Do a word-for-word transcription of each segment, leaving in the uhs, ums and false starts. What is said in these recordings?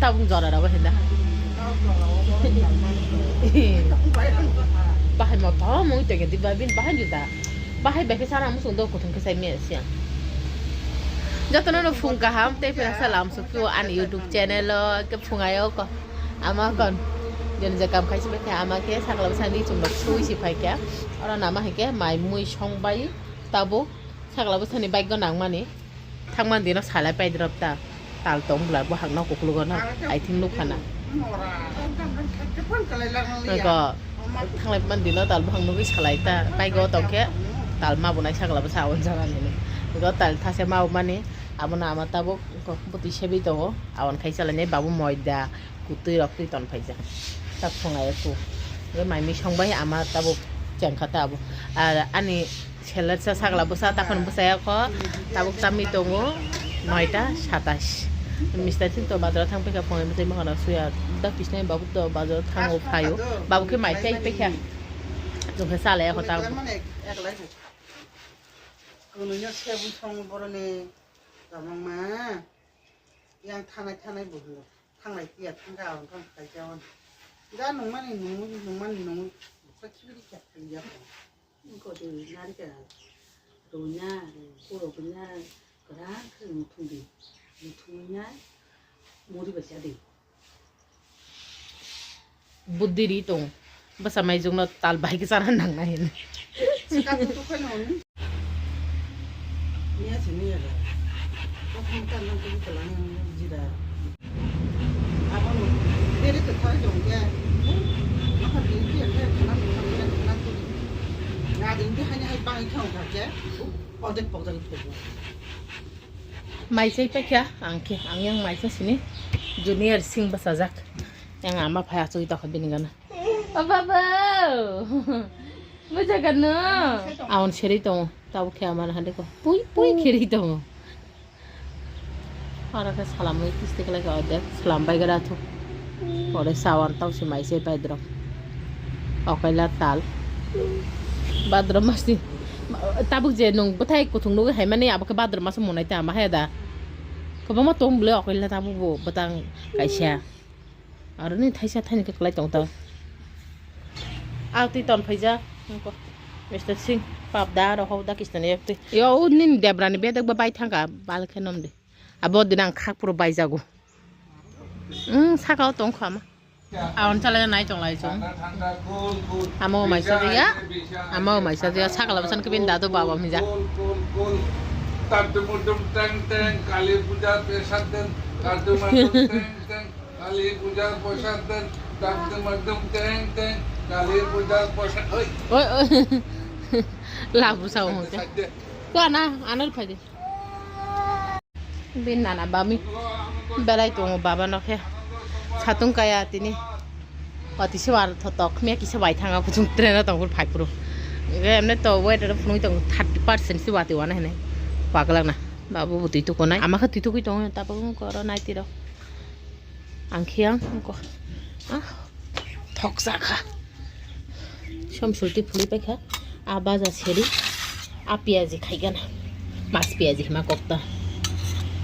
Tabung jora rabo hinda. Bahai mo thom mui tege di babin bahai juda. Bahai beke sana musung do kutung kesai me siang. Jotono no phung kaham tei pira salam sukhu ani YouTube channel o ke phungayo ko. Ama kon. Jen je kam khaisi beke ama ke sakla bwsani chumlok sui si phaikya. Oro nama hike mai mui song bai tabuk sakla bwsani bike go nangmani. Thangman dino salai paidrop ta. Tal tong bwla bo hangno kuklugo no. I think nukhana. Go thanglai man dino tal bo hang nugui salai ta. Bike go tongkhe tal ma bunai sakla bwsa awon jana nini. Go tal thase ma mani. Abono ama tabuk bwtwi sebi tongo. Awon khai chalani babu moida kutwi rok twi ton phaijak. Tak phungai ku. Go mai mi song bai ama tabuk chengkha ta abo. Ar ani seler sa sakla bwsa takhon bwsaya kho. Tabuk tamni tongo noita satais. Mister sing to bazar thang pekha phungai bwsai mokana suya. Da kisnai babu to bazar thango phaio. Babu khe mai chai pekha. Jokhe salaya kho tabuk. Kwnwi no sebun song boroni jamang ma. Yang thanai thanai bo hwnwi thanglai tiya thangkha ang thang khaijao. Da nungmani nungwi nungmani nungwi bwkha khibiri kya thangya. Kodi narika rwina kuro kanya kwran khe muthungdi. Muthungna muri bai chadi. Buddhi ri tong. Bwsa mai jungno tal bai khe chana nang nai hin. Sika tu tu khano ni. Ni asi ni ya. Ko kham ta nang ko ta lang jira. Abo no. Dere to thai dong ya. Ma kha ding ki ya, na na na na. Na ding ki hanya hai bang thong kha ke. Pojak pojak. Mai chai paikha ang khe, ang yang mai cha sini junior sing bwsajak. Yang ama phai achugwi tokha bini gana. O baba! Bwsajak no? Aun serwi tongo, tabuk khe ama hande ko. Pui pui kherwi tongo. Aro khe salamwi kisti khlai kha odek, salam bai gra thu. Ore sawan tau se mai se bai drok. Okaila tal. Badrom masi. Tabuk je nung bwthai kuthung nugwi hai mani abo khe badrom masa monai ta ma hai da. Kwbangma tong bwle okaila tabuk bo bwtang kaisa. Aro ni thaisa thaini khe kwlai tong ta. Aw twi ton phaija. Mister Singh pap da aro hok da kisna ni yak twi. Yo u nini debra ni bedek ba bai thangka bal khe nom de. Abo dinang khak puro bai jago. Wng saka o tong kha ma. Awan chalai nai tong lai chong. Amo mai sa ya. Amo mai sa ya sakala basan kebin dadu baba mija. Tardum urdum teng teng, Kali puja pesat den, tardum urdum teng teng, Kali puja pesat den, tardum urdum teng teng, Kali puja pesat. Oi. Oi, oi. Labu sa wong te. Ko ana, anar phai de. Bin nana bami belai tongo baba no khe satung kaya tini. Watisa war thotok miya kisa bai thanga kuchung train o tongphuru phai phuru. Emne to weather phunui tongo thirty percent si wati wana hene. Paglak na babu bo twi tukunai ama khe twi tukui tongo tabuk wngkha oro naitwi rok. Ang khe ang wngkha. Ah. Thoksa kha. Som sulti phuli paikha. A baja seri. A piyaji khaigana. Mas piyaji hima kokta.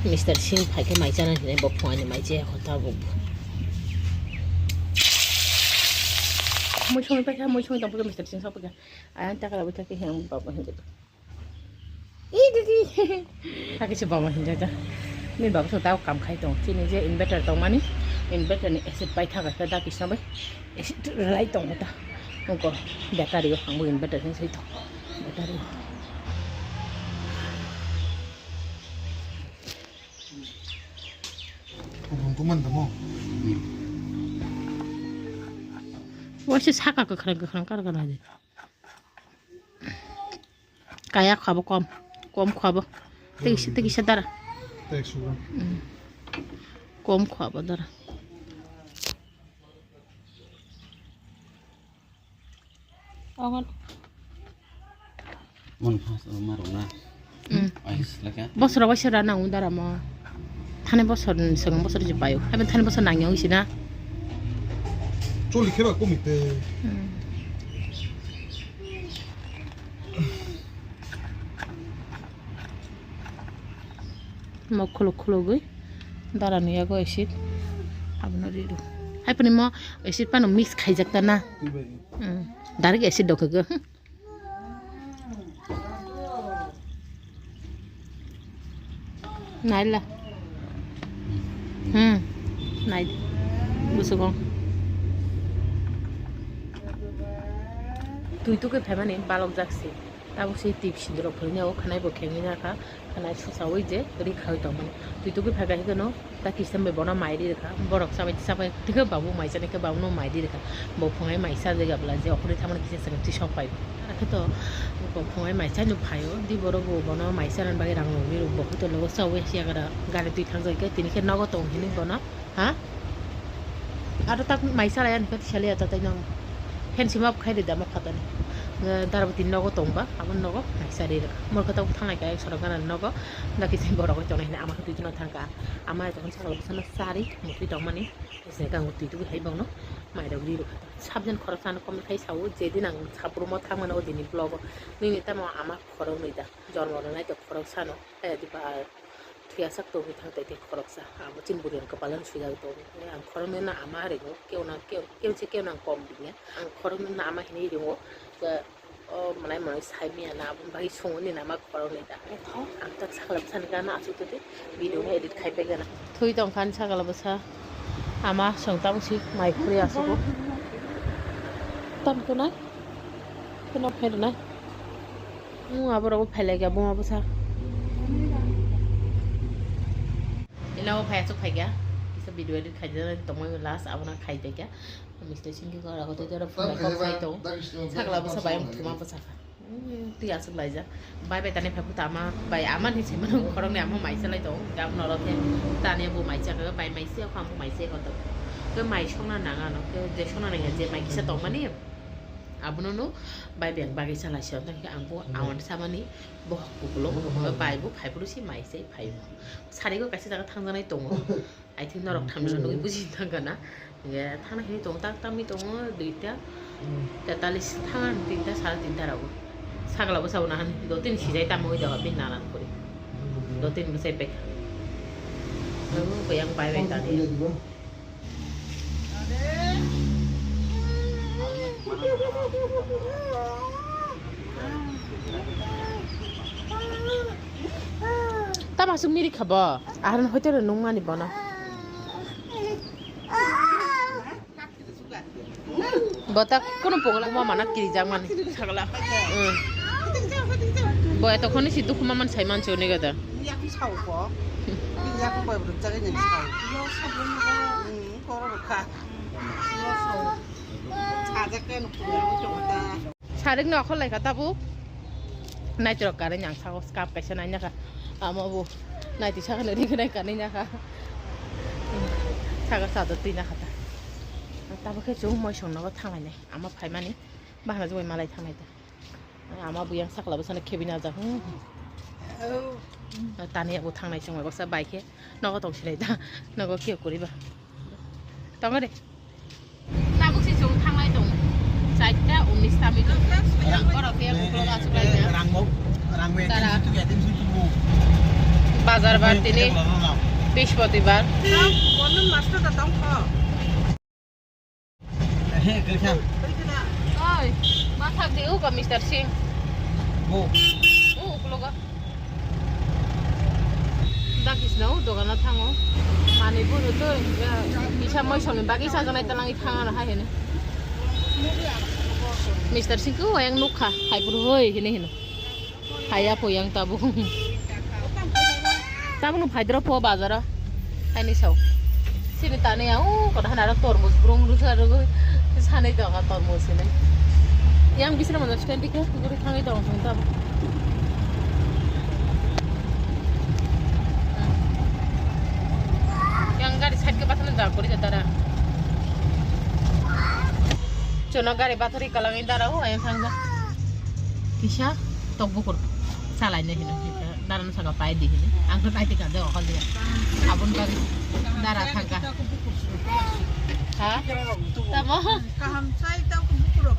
Mister Singh phaikhe mai chana hinai bo phungani mai chaya kho tabuk. Mui songwi paikha, mui songwi tongpaikha Mister Singh sokpaikha. Ayang takala bwtha khe hinang baba hinjak. Ih, didi. Hakhe se baba hinjak da. Ni baba so tao kam khai tong. Chini je inverter tong mani. Inverter ni acid pai thaga khe da kisna bai. Acid lai tong ta. Nungko battery o hangbo inverter hin sai tong. Battery o. Kubun kuman tamo. Waisa saka kwkhwrang kwkhwrang kar kar haji. Kaya khwabo kom, kom khwabo. Tei kisa, tei kisa dara. Tei sugo. Mm. Kom khwabo dara. Ogon. Mon phas o marok na. Mm. Ais laka. Bosoro waisa ra nango dara mo. Thani bosor ni swkang bosor je payo. Haibo thani bosor nangya wngsi na. Choli kheba kumi te. Hmm. Mok khuluk khulugwi Dara nuyago acid. Abono riru. Hai pani mo acid pano mix khaijak ta na. Hmm. Direct acid dok khe. Naila. Hmm. Nai. Busukong. Twi tuke phaimani balok jaksi. Tabuk se tip sindrok phwrwngya o khanai bo khengwi nakha, khanai susaui je ri khaui tongmani. Twi tugui phai khe no ta kisam bai bono mai ri rwkha. Borok chabai chabai thikhe babu mai chani khe babuno mai ri rwkha. Bo phungai mai cha jega bwla je okhorwi thangmani kisa chwng twi sok pai. Arakhe to bo phungai mai chai no phaio. Di borok bo bono mai chanani bagwi rang rwgwi rw bo hotel o chaui siya gara gari twi thangjak khe tini khe nogo tong hinwi bono. Ha? Aro tak mai salai ani pati salai ata tai nang. Hen sima khai de dama phatani. Darabati nogo tongba, abo nogo mai sari rwkha. Mor khe tabuk thanglai kha ek sorok gana nogo. Daki sai borok oi tongnai hwnwi ama khe twi tuna thangkha. Ama ai tongkha sakla bwsano sari mukti tongmani. Ese kang twi twi hai bangno mai rok ri rwkha. Sabjan khorok sano kom khai sao jedin ang saprumo thangmano o dini vlog o. Nini tamo ama khorok nwi da. Jormo rwnai to khorok sano. Hai di ba. Thuyasak tongwi thang tai tei khoroksa. Abo chini bwrwi ang kwpal no swijagwi tongo. Ang khoroknwi no ama ringo, keo na, keo, keo se keo nang kom bini. Ang khoroknwi no ama hinwi ringo. Ba, o manai manai sai miya na, aboni bagwi songwi nini ama khoroknwi da. Ang tak sakla bwsani gana aswk twi video no edit khai pai gana. Thwi tong kha ani sakla bwsa. Ama song tabuk si mai khuri aswk o. Tam kunai. Kuno phai rwnai. Mu aborok bo phai laikha, buma bwsa. Ina bo phai aswk phaikha. Kisa video edit khaijak tongmani last abono khai paikha. Mister Singh khe ora koto jora phunai kok sai tong. Sakla bwsa bai ang thuma bwsa kha. Hmm, twi aswk laijak. Bai bai tani phai phutama bai ama ni sima nang khoroknwi ama mai salai tong. Gam norok khe tani bo mai chakha bai mai se kham mai se koto. Khe mai songna nang ano. Khe je songna nang je mai kisa tongmani. Abono no bai beng bagwi salai se, tei ang bo awan samani bohok kukulo, bai bo phai phuru si mai se phai bo. Sari go kaisa jaga thangjanai tongo. I think norok thamsa nugwi buji thangkha na. Ye thangna hini tongo, tak tamni tongo duita, tetalis thang tinta, sara tinta rogo. Sakla bwsa bo nahan do tin sijai tamo oi jaga bin nanan kori. Do tin bwsai pek. Ang bo yang bai bai tani. Tamo aswk miri kha bo? Ahan hoite ro nung mani bono. Bo tak kono pogla ma mana kirijak mani. Sagla. Hmm. Bo eto khoni si dukhu ma man sai man choni gada. Yaku sao ko. Yaku bai bro jaga ni sao. Hmm, koro kha. Sajak kan pura chota. Sarik no akhol laikha tabuk. Naitrok kare nyang sago skap kaisa nai nyakha. Amo bo naiti sakha nari nai kanai nyakha. Saga sador twi nyakha ta. Tabuk khe chung moi song nogo thanglai nai. Ama phaimani bahna jogoi malai thanglai ta. Ama buyang sakla bwsano khebina jak. Hmm. Tani abo thangnai chwng bai baksa bai khe nogo tong sinai ta. Nogo khe koriba. Tongo de. Tabuk si chwng thanglai tongo. Chaita unis ta minute. Borok khe uklok achuk lai na. Rangmok, rangmok Tara. Bazar bar tini Bispoti bar. He, khe khe. Oi, ma thak di uko Mister Singh. Bo. O uklogo. Dakisna o dogano thango. Mani buru to, ya, kisa moisongni bagwi chajaknai talangwi thang ano hai hino. Mister Singh ko ayang nukha, hai buru hoi hino hino. Haya po yang tabuk. Tabuk no phaidro po bazaro. Haini sao. Sini tani ya, o, koda hana aro tormos brung brung sa ro. Sanai to ka tormos sini. Yang bisra mana stand dikhe, guri thangai to ang tabuk. Yang gari side ke pathan da kori da tara. Chono gari bathari kalangi dara o, ayang thangja. Kisa tok bukur. Salai ne hino. Dara no saka pai di hino. Ang to pai di kan de okol dia. Abun kari dara thangka. Ha? Tamo? Kaham sai ta ko bukur rok.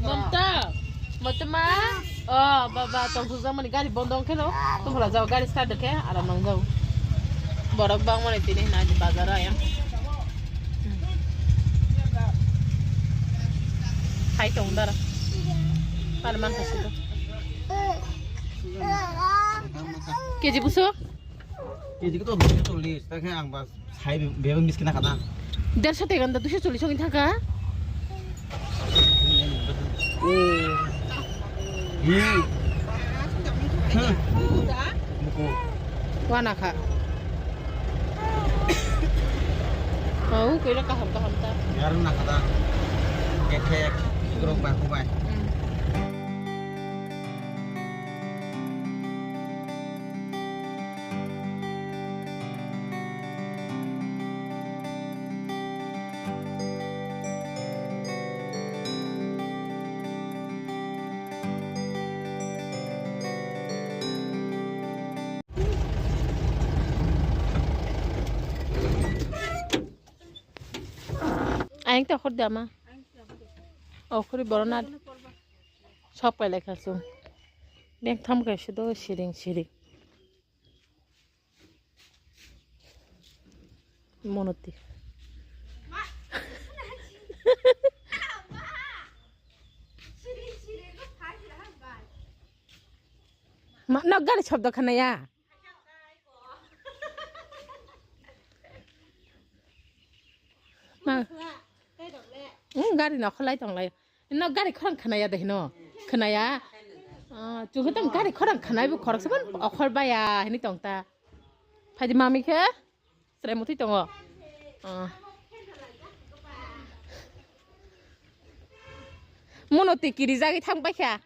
Mamta. Mamta ma. Oh, baba, tong thujak mani gari bondo khe no. Tumhala jao gari start khe aram nang jao. Borok bangmani tini hwnwi aji bazar o ayang. Hai tong dara. Pal man khasi do. Keji buso? Keji ko to dusho chollish, ta khe ang ba sai bebak miss kena khana. Derso tega da dusho chollish wngwi thangkha. Hmm. Hmm. Buku. Wana kha. Oh, koi kaham kaham ta. Yar na khada. Kek kek, kurok ba kubai. Hmm. Ayang ta khor dama. Okhori borona. Sok pailai kha chwng. Beng tham kaisa do siring siring. Monoti. Ma, no gari shobdo khanaya. Ma. Hmm, gari no kholai tonglai. No gari khorang khanaya de hino. Khanaya. Ah, chukhe tong gari khorang khanai bo khoroksa ban okhor baya hini tong ta. Phaidi mami khe. Chwrai muthwi tongo. Ah. Mono twi kirijagwi thang paikha.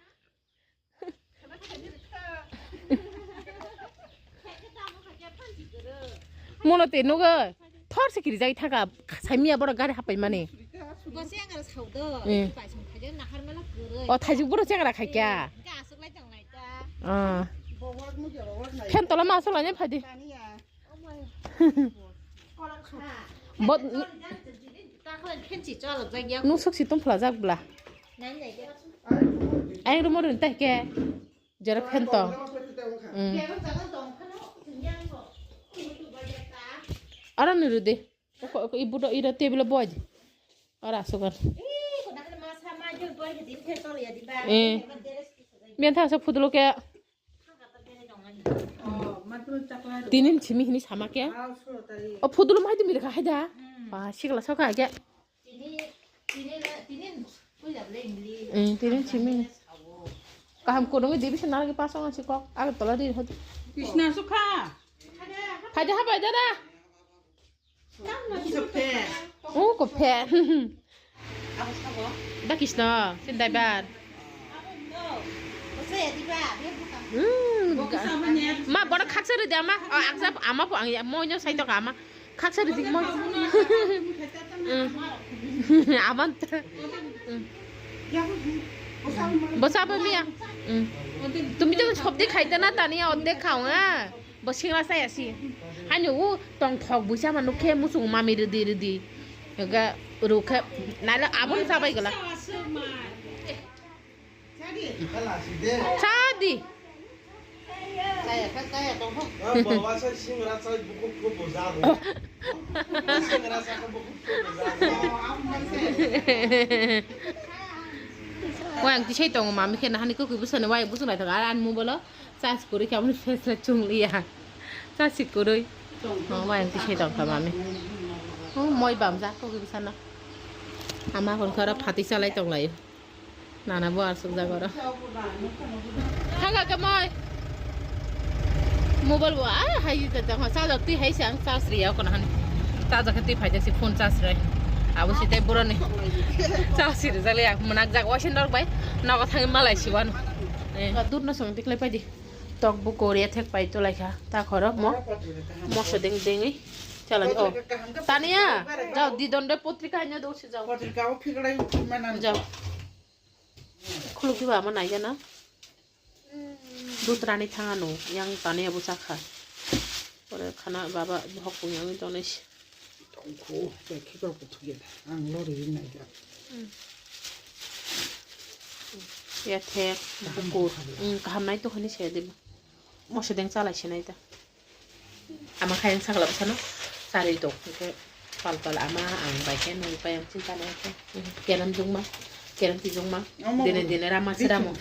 Mono twi nugo thor se kirijagwi thangkha, saimiya borok gari hapaimani. Bo chengra saudo, eh. Bai song khaide nahar mala kwrwi. O thaijwk boro chengra khaikya. Eh, hwnkhe aswk lai tong lai ta. Ah. Phen tola ma aswk lai phadi. Taniya. Bo nung sok si tong phlajak bla. Ai rumo rin teh ke. Jera phen tong. Mm. Aro ni rude. Ko, ko ibu do ira table boy. Ora sugar. Eh. Mian tha sa phudulo ke. Tinin simi hini sama ke? O phudulo mai dimi rekha haida. Ba sikla soka ke. Mm, tinin simi. Kaham kurungi dibi se naragi pasong asi kok. Aga tola di hodi. Krishna sukha. Haida habai dada. Kophe. Oh, kophe. Da Krishna, sin daibar. Hmm, ma, boro khaksa ridi ama. Oh, aksa ama po ang ya, moino sai to ama. Khaksa ridi mo. Hmm. Aman. Hmm. Bosa bo miya. Hmm. Tumi to sobdi khaita na tani, oddek khao na. Bo singra saya si. Hani u tong thok buisa ma nukhe muchung mami ridi ridi. Ga rukhe nala abon sabai gala. Sadi. Wayang tisai tongo mami khe nahani kokoi bwsani wayang bwswk naithok, ar ani mobile o charge kwrwi khe aboni face le chwng liya. Charge kwrwi. Oh, wayang tisai tongkha mami. Oh, moi bamjak kokoi bwsano. Ama hwn khe oro phatwi chalai tonglaio. Nana bo aswk jaga oro. Thangka khe moi. Mobile bo ai hai jajak ha charge twi hai se ang charge riya kono hani. Charge khe twi phai jak se phone charge rai. Abo se tei boroni. Charge ri jale ya mwnakjak waise norok bai. Nogo thangwi malai si wano. Eh. Dur no song tiklai paidi. Tok bo Korea thek pai to laikha. Ta khoro mo. Moso deng dengwi. Chalani o. Tania. Jao didon de potrika hanya do se jao. Potrika o phiklai manan. Jao. Khuluk diba ama naigana. Dutrani thangano yang tani abo chakha. Pore khana baba bohok pung yang tonis. Tongkhu, tei khikrok bo thukya da. Ang lori ring nai da. Ya thek bukur. Kaham nai to khani se de. Moso deng chalai se nai da. Ama khe ang sakla bwsano charwi tong, hwnkhe pal pal ama ang bai khe nungwi pai ang chinta nai khe. Kerem jungma, kerem twijungma, dine dine rama se ramo.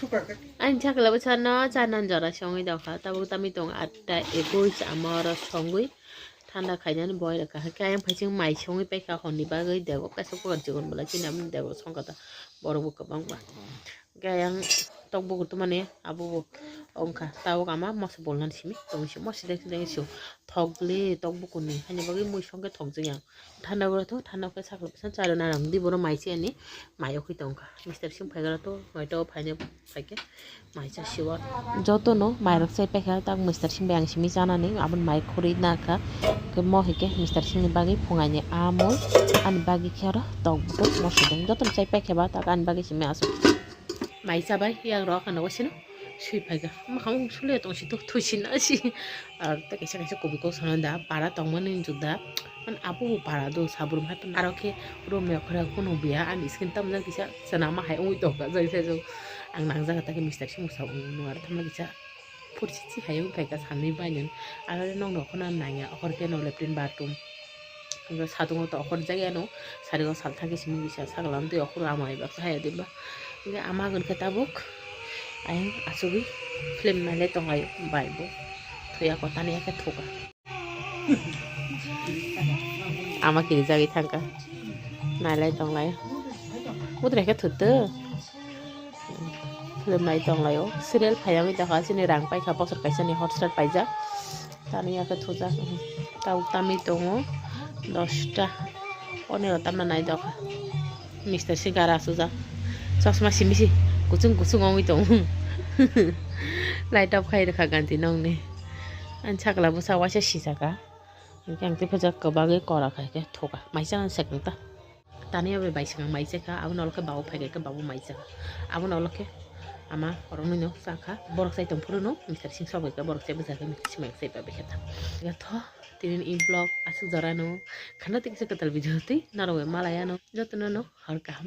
Ang sakla bwsano chanan jora songwi dokha, tabuk tamwi tong atta ekush ama oro songwi thanda khainani boi rwkha. Hwnkhe ayang phaising mai songwi paikha honni bagwi debo kaisa kokar chikon bwlai chini amoni debo songkha ta borok bo kwbangma. Hwnkhe ayang tok bukur tongmani abo bo wngkha. Tabuk ama moso bolnani simi tongwi se moso dengsi dengsi thok gli tok bukurni haini bagwi mui songkhe thokjak yang. Thanda oro to thanda khe sakla bwsa chara narang di borok mai se ani mai okhi tongkha. Mister sing phaikhe to noito phaini phaikhe mai cha siwa. Jotono mairok chai paikha tak mister sing bai ang simi chanani aboni mai khurui nakha. Khe mo hwnkhe mister singni bagwi phungaini amul ani bagwi khe oro tok bukur moso deng jotono chai paikha ba tak ani bagwi simi aswk. Mai chabai yak rok ano wasino sui phaikha. Makhang sule tong si tuk thui si na si. Ar ta kaisa kaisa kobi kok sana da para tongmani juda. Man apu para do sabrum hai aro khe room ya khara kuno biya ani skin tam jang kisa sana ma hai ungui tong ka jai sai jong. Ang nang jaga ta khe mister sing sa ung nu ar tam kisa. Pursi si hai ung phaikha sanwi bai nang. Aro nong no khona nang ya hor khe no latrine bathroom. Hwnkhe satungo to okhorjak yano, sari o salthang khe simi kisa saklang twi okhoro ama bai baksa haya diba. Hwnkhe ama hwnkhe tabuk ayang achugwi film nailai tonglaio bai bo. Thuya kotani yakhe thuka. Ama kirijagwi thangkha. Nailai tonglaio. Butre khe thuto. Film nai tonglaio. Serial phaiya wngwi tongkha, chini rang paikha, bosor kaisani Hotstar paijak. Tani yakhe thujak. Tabuk tamwi tongo dosta. Onero tamna nai tongkha. Mister si gara sujak. Chosma simi si kuchung kuchung wngwi tongo. Light off khai rwkha ganti nokni. Ani sakla bwsa waisa sijaka. Hwnkhe ang tei phajak kwbagwi kora khai khe thuka. Maisa ang sekang ta. Tani abo bai swngo mai chekha, abo nolo khe babo phai khe babo mai chekha. Abo nolo khe ama oroknwi no chakha, borok chai tong phuru no mister sing sok bai khe borok chai bwsa khe mister sing bai chai pai khe ta. Tho tini ni vlog aswk jora no khana tei kisa kwtal video twi norok bai malai ano jotono no hor kaham.